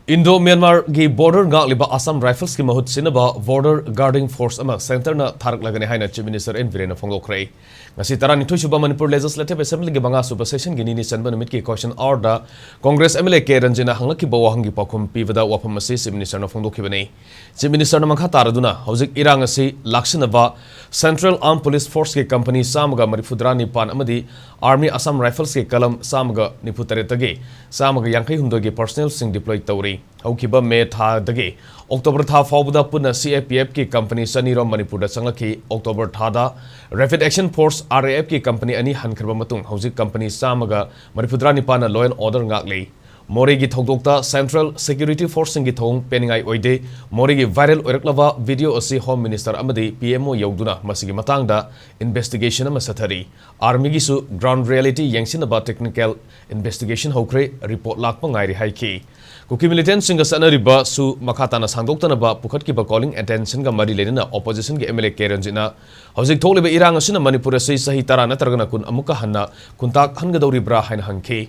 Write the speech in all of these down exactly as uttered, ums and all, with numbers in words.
Indo ꯃ꯭ꯌꯥꯟꯃꯥꯔꯒꯤ border ꯉꯥꯛꯂꯤꯕ Assam ꯔꯥꯏꯐꯜꯁꯀꯤ ꯃꯍꯨꯠ ꯁꯤꯟꯅꯕ border ꯒꯥꯔꯗꯤꯡ force ꯑꯃ ꯁꯦꯟꯇꯔꯅ ꯊꯥꯔꯛꯂꯒꯅꯤ ꯍꯥꯏꯅ ꯆꯤꯐ ꯃꯤꯅꯤꯁꯇꯔ ꯑꯦꯟ ꯕꯤꯔꯦꯟꯅ ꯐꯣꯡꯗꯣꯛꯈ꯭ꯔꯦ꯫ ꯉꯁꯤ ꯇꯔꯥꯅꯤꯊꯣꯏ ꯁꯨꯕ ꯃꯅꯤꯄꯨꯔ ꯂꯦꯖꯤꯁꯂꯦꯇꯤꯚ ꯑꯦꯁꯦꯝꯕ꯭ꯂꯤꯒꯤ ꯃꯉꯥ ꯁꯨꯕ ꯁꯦꯁꯟꯒꯤ ꯅꯤꯅꯤ ꯆꯟꯕ ꯅꯨꯃꯤꯠꯀꯤ ꯀꯣꯏꯁꯟ ꯑꯋꯥꯔꯗ Congress M L A K ꯔꯟꯖꯤꯅ ꯍꯪꯂꯛꯈꯤꯕ ꯋꯥꯍꯪꯒꯤ ꯄꯥꯎꯈꯨꯝ ꯄꯤꯕꯗ ꯋꯥꯐꯝ ꯑꯁꯤ ꯆꯤꯐ ꯃꯤꯅꯤꯁꯇꯔꯅ ꯐꯣꯡꯗꯣꯛꯈꯤꯕꯅꯤ꯫ ꯆꯤꯐ ꯃꯤꯅꯤꯁꯇꯔꯅ ꯃꯈꯥ ꯇꯥꯔꯗꯨꯅ ꯍꯧꯖꯤꯛ ꯏꯔꯥꯡ ꯑꯁꯤ ꯂꯥꯛꯁꯤꯟꯅꯕ ꯁꯦꯟꯇ꯭ꯔꯦꯜ ꯑꯥꯔꯝ ꯄꯨꯂꯤꯁ ꯐꯣꯔꯁꯀꯤ ꯀꯝꯄꯅꯤ ꯆꯥꯝꯃꯒ ꯃꯔꯤꯐꯨꯇꯔꯥ ꯅꯤꯄꯥꯟ ꯑꯃꯗꯤ ꯑꯥꯔꯃꯤ ꯑꯁꯥꯝ ꯔꯥꯏꯐꯜꯁꯀꯤ ꯀꯂꯝ ꯆꯥꯝꯃꯒ ꯅꯤꯐꯨ ꯇꯔꯦꯠꯇꯒꯤ ꯆꯥꯝꯃꯒ ꯌꯥꯡꯈꯩ ꯍꯨꯝꯗꯣꯏꯒꯤ ꯄꯔꯁꯅꯦꯜꯁꯤꯡ ꯗꯤꯄ꯭ꯂꯣꯏ ꯇꯧꯔꯤ꯫ ꯍꯧꯈꯤꯕ ꯃꯦ ꯊꯥꯗꯒꯤ ꯑꯣꯛꯇꯣꯕꯔ ꯊꯥ ꯐꯥꯎꯕꯗ ꯄꯨꯟꯅ ꯁꯤ ꯑꯦ ꯄꯤ ꯑꯦꯐꯀꯤ ꯀꯝꯄꯅꯤ ꯆꯅꯤꯔꯣꯝ ꯃꯅꯤꯄꯨꯔꯗ ꯆꯪꯂꯛꯈꯤ꯫ ꯑꯣꯛꯇꯣꯕꯔ ꯊꯥꯗ rapid action force, R A ꯑꯦꯐꯀꯤ ꯀꯝꯄꯅꯤ ꯑꯅꯤ ꯍꯟꯈ꯭ꯔꯕ ꯃꯇꯨꯡ ꯍꯧꯖꯤꯛ ꯀꯝꯄꯅꯤ ꯆꯥꯝꯃꯒ ꯃꯔꯤꯐꯨꯇꯔꯥ ꯅꯤꯄꯥꯟꯅ law and order ꯉꯥꯛꯂꯤ꯫ ꯃꯣꯔꯦꯒꯤ ꯊꯧꯗꯣꯛꯇ ꯁꯦꯟꯇ꯭ꯔꯦꯜ ꯁꯦꯀ꯭ꯌꯨꯔꯤꯇꯤ ꯐꯣꯔꯁꯁꯤꯡꯒꯤ ꯊꯧꯑꯣꯡ ꯄꯦꯟꯅꯤꯡꯉꯥꯏ ꯑꯣꯏꯗꯦ꯫ ꯃꯣꯔꯦꯒꯤ ꯚꯥꯏꯔꯦꯜ ꯑꯣꯏꯔꯛꯂꯕ ꯚꯤꯗꯤꯑꯣ ꯑꯁꯤ ꯍꯣꯝ ꯃꯤꯅꯤꯁꯇꯔ ꯑꯃꯗꯤ ꯄꯤ ꯑꯦꯝ ꯑꯣ ꯌꯧꯗꯨꯅ ꯃꯁꯤꯒꯤ ꯃꯇꯥꯡꯗ ꯏꯟꯚꯦꯁꯇꯤꯒꯦꯁꯟ ꯑꯃ ꯆꯠꯊꯔꯤ꯫ ꯑꯥꯔꯃꯤꯒꯤꯁꯨ ꯒ꯭ꯔꯥꯎꯟ ꯔꯤꯌꯦꯂꯤꯇꯤ ꯌꯦꯡꯁꯤꯟꯅꯕ ꯇꯦꯛꯅꯤꯀꯦꯜ ꯏꯟꯚꯦꯁꯇꯤꯒꯦꯁꯟ ꯍꯧꯈ꯭ꯔꯦ, ꯔꯤꯄꯣꯔꯠ ꯂꯥꯛꯄ ꯉꯥꯏꯔꯤ ꯍꯥꯏꯈꯤ꯫ ꯀꯨꯀꯤ ꯃꯤꯂꯤꯇꯦꯟꯠꯁꯤꯡꯒ ꯆꯠꯅꯔꯤꯕꯁꯨ ꯃꯈꯥ ꯇꯥꯅ ꯁꯥꯡꯗꯣꯛꯇꯅꯕ ꯄꯨꯈꯠꯈꯤꯕ ꯀꯣꯂꯤꯡ ꯑꯦꯇꯦꯟꯁꯟꯒ ꯃꯔꯤ ꯂꯩꯅꯅ ꯑꯣꯄꯣꯖꯤꯁꯟꯒꯤ ꯑꯦꯝ ꯑꯦꯜ ꯑꯦ ꯀꯦ ꯔꯟꯖꯤꯠꯅ ꯍꯧꯖꯤꯛ ꯊꯣꯛꯂꯤꯕ ꯏꯔꯥꯡ ꯑꯁꯤꯅ ꯃꯅꯤꯄꯨꯔ ꯑꯁꯤ ꯆꯍꯤ ꯇꯔꯥ ꯅꯠꯇ꯭ꯔꯒꯅ ꯀꯨꯟ ꯑꯃꯨꯛꯀ ꯍꯟꯅ ꯈꯨꯟꯇꯥꯛꯍꯟꯒꯗꯧꯔꯤꯕ꯭ꯔꯥ ꯍꯥꯏꯅ ꯍꯪꯈꯤ꯫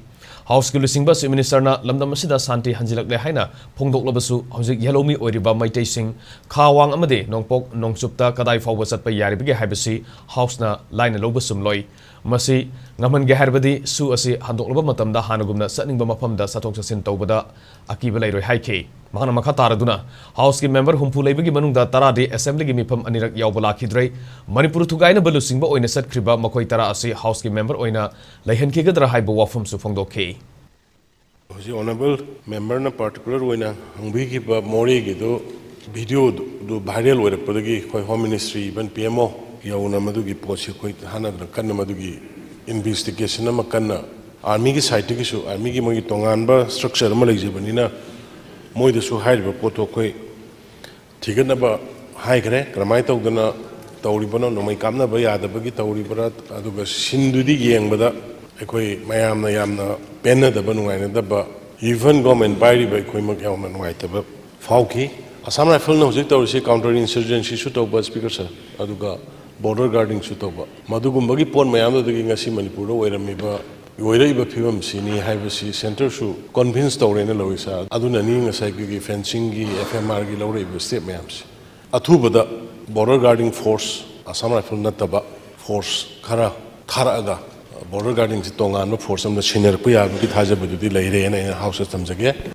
ꯍꯥꯎꯁꯀꯤ ꯂꯨꯆꯤꯡꯕ ꯆꯤꯐ ꯃꯤꯅꯤꯁꯇꯔꯅ ꯂꯝꯗꯝ ꯑꯁꯤꯗ ꯁꯥꯟꯇꯤ ꯍꯟꯖꯤꯜꯂꯛꯂꯦ ꯍꯥꯏꯅ ꯐꯣꯡꯗꯣꯛꯂꯕꯁꯨ ꯍꯧꯖꯤꯛ ꯌꯦꯜꯍꯧꯃꯤ ꯑꯣꯏꯔꯤꯕ ꯃꯩꯇꯩꯁꯤꯡ ꯈꯥ ꯋꯥꯡ ꯑꯃꯗꯤ ꯅꯣꯡꯄꯣꯛ ꯅꯣꯡꯆꯨꯞꯇ ꯀꯗꯥꯏ ꯐꯥꯎꯕ ꯆꯠꯄ ꯌꯥꯔꯤꯕꯒꯦ ꯍꯥꯏꯕꯁꯤ ꯍꯥꯎꯁꯅ ꯂꯥꯏꯅ ꯂꯧꯕ ꯆꯨꯝꯂꯣꯏ꯫ ꯃꯁꯤ ꯉꯝꯍꯟꯒꯦ ꯍꯥꯏꯔꯕꯗꯤ ꯁꯨ ꯑꯁꯤ ꯍꯟꯗꯣꯛꯂꯕ ꯃꯇꯝꯗ ꯍꯥꯟꯅꯒꯨꯝꯅ ꯆꯠꯅꯤꯡꯕ ꯃꯐꯝꯗ ꯆꯠꯊꯣꯛ ꯆꯠꯁꯤꯟ ꯇꯧꯕꯗ ꯑꯀꯤꯕ ꯂꯩꯔꯣꯏ ꯍꯥꯏꯈꯤ꯫ ꯃꯍꯥꯛꯅ ꯃꯈꯥ ꯇꯥꯔꯗꯨꯅ, ꯍꯥꯎꯁꯀꯤ ꯃꯦꯝꯕꯔ ꯍꯨꯝꯐꯨ ꯂꯩꯕꯒꯤ ꯃꯅꯨꯡꯗ ꯇꯔꯥꯗꯤ ꯑꯦꯁꯦꯝꯕ꯭ꯂꯤꯒꯤ ꯃꯤꯐꯝ ꯑꯅꯤꯔꯛ ꯌꯥꯎꯕ ꯂꯥꯛꯈꯤꯗ꯭ꯔꯦ꯫ ꯃꯅꯤꯄꯨꯔ ꯊꯨꯒꯥꯏꯅꯕ ꯂꯨꯆꯤꯡꯕ ꯑꯣꯏꯅ ꯆꯠꯈ꯭ꯔꯤꯕ ꯃꯈꯣꯏ ꯇꯔꯥ ꯑꯁꯤ ꯍꯥꯎꯁꯀꯤ ꯃꯦꯝꯕꯔ ꯑꯣꯏꯅ ꯂꯩꯍꯟꯈꯤꯒꯗ꯭ꯔꯥ ꯍꯥꯏꯕ ꯋꯥꯐꯝꯁꯨ ꯐꯣꯡꯗꯣꯛꯈꯤ꯫ ꯍꯧꯖꯤꯛ ꯑꯣꯅꯔꯦꯕꯜ ꯃꯦꯝꯕꯔꯅ ꯄꯥꯔꯇꯤꯀꯨꯂꯔ ꯑꯣꯏꯅ ꯍꯪꯕꯤꯈꯤꯕ ꯃꯣꯔꯦꯒꯤꯗꯨ, ꯚꯤꯗꯤꯑꯣꯗꯨ ꯚꯥꯏꯔꯦꯜ ꯑꯣꯏꯔꯛꯄꯗꯒꯤ ꯑꯩꯈꯣꯏ home ministry, even P M O ꯌꯧꯅ ꯃꯗꯨꯒꯤ ꯄꯣꯠꯁꯤ ꯑꯩꯈꯣꯏ ꯍꯥꯟꯅꯗꯅ ꯀꯟꯅ ꯃꯗꯨꯒꯤ ꯏꯟꯚꯦꯁꯇꯤꯒꯦꯁꯟ ꯑꯃ ꯀꯟꯅ ꯑꯥꯔꯃꯤꯒꯤ ꯁꯥꯏꯠꯇꯒꯤꯁꯨ, ꯑꯥꯔꯃꯤꯒꯤ ꯃꯣꯏꯒꯤ ꯇꯣꯉꯥꯟꯕ ꯁ꯭ꯇ꯭ꯔꯛꯆꯔ ꯑꯃ ꯂꯩꯖꯕꯅꯤꯅ ꯃꯣꯏꯗꯁꯨ ꯍꯥꯏꯔꯤꯕ ꯄꯣꯠꯇꯣ ꯑꯩꯈꯣꯏ ꯊꯤꯒꯠꯅꯕ ꯍꯥꯏꯈ꯭ꯔꯦ꯫ ꯀꯔꯝꯍꯥꯏꯅ ꯇꯧꯗꯅ ꯇꯧꯔꯤꯕꯅꯣ, ꯅꯣꯡꯃꯩ ꯀꯥꯞꯅꯕ ꯌꯥꯗꯕꯒꯤ ꯇꯧꯔꯤꯕ꯭ꯔꯥ, ꯑꯗꯨꯒ ꯁꯤꯟꯗꯨꯗꯤ ꯌꯦꯡꯕꯗ ꯑꯩꯈꯣꯏ ꯃꯌꯥꯝꯅ ꯌꯥꯝꯅ ꯄꯦꯟꯅꯗꯕ, ꯅꯨꯡꯉꯥꯏꯅꯗꯕ, ꯏꯚꯟ ꯒꯣꯔꯃꯦꯟ ꯄꯥꯏꯔꯤꯕ ꯑꯩꯈꯣꯏꯃꯛ ꯌꯥꯝꯅ ꯅꯨꯡꯉꯥꯏꯇꯕ ꯐꯥꯎꯈꯤ꯫ ꯑꯁꯥꯝ ꯔꯥꯏꯐꯜꯅ ꯍꯧꯖꯤꯛ ꯇꯧꯔꯤꯁꯤ ꯀꯥꯎꯟꯇꯔ ꯏꯟꯁꯔꯖꯦꯟꯁꯤꯁꯨ ꯇꯧꯕ, ꯁ꯭ꯄꯤꯀꯔ ꯁꯔ, ꯑꯗꯨꯒ ꯕꯣꯔꯗꯔ ꯒꯥꯔꯗꯤꯡꯁꯨ ꯇꯧꯕ꯫ ꯃꯗꯨꯒꯨꯝꯕꯒꯤ ꯄꯣꯠ ꯃꯌꯥꯝꯗꯨꯗꯒꯤ ꯉꯁꯤ ꯃꯅꯤꯄꯨꯔꯗ ꯑꯣꯏꯔꯝꯃꯤꯕ ꯑꯣꯏꯔꯛꯏꯕ ꯐꯤꯕꯝꯁꯤꯅꯤ ꯍꯥꯏꯕꯁꯤ centreꯁꯨ convince ꯇꯧꯔꯦꯅ ꯂꯧꯏ ꯁꯥꯔ꯫ ꯑꯗꯨꯅꯅꯤ ꯉꯁꯥꯏ ꯑꯩꯈꯣꯏꯒꯤ fencingꯒꯤ, FMRꯒꯤ ꯂꯧꯔꯛꯏꯕ step ꯃꯌꯥꯝꯁꯦ꯫ ꯑꯊꯨꯕꯗ border guarding force, Assam Rifle ꯅꯠꯇꯕ force ꯈꯔ ꯊꯥꯔꯛꯑꯒ border guardingꯁꯤ ꯇꯣꯉꯥꯟꯕ force ꯑꯃꯗ ꯁꯤꯟꯅꯔꯛꯄ ꯌꯥꯕꯒꯤ ꯊꯥꯖꯕꯗꯨꯗꯤ ꯂꯩꯔꯦꯅ ꯑꯩꯅ Houseꯇ ꯊꯝꯖꯒꯦ꯫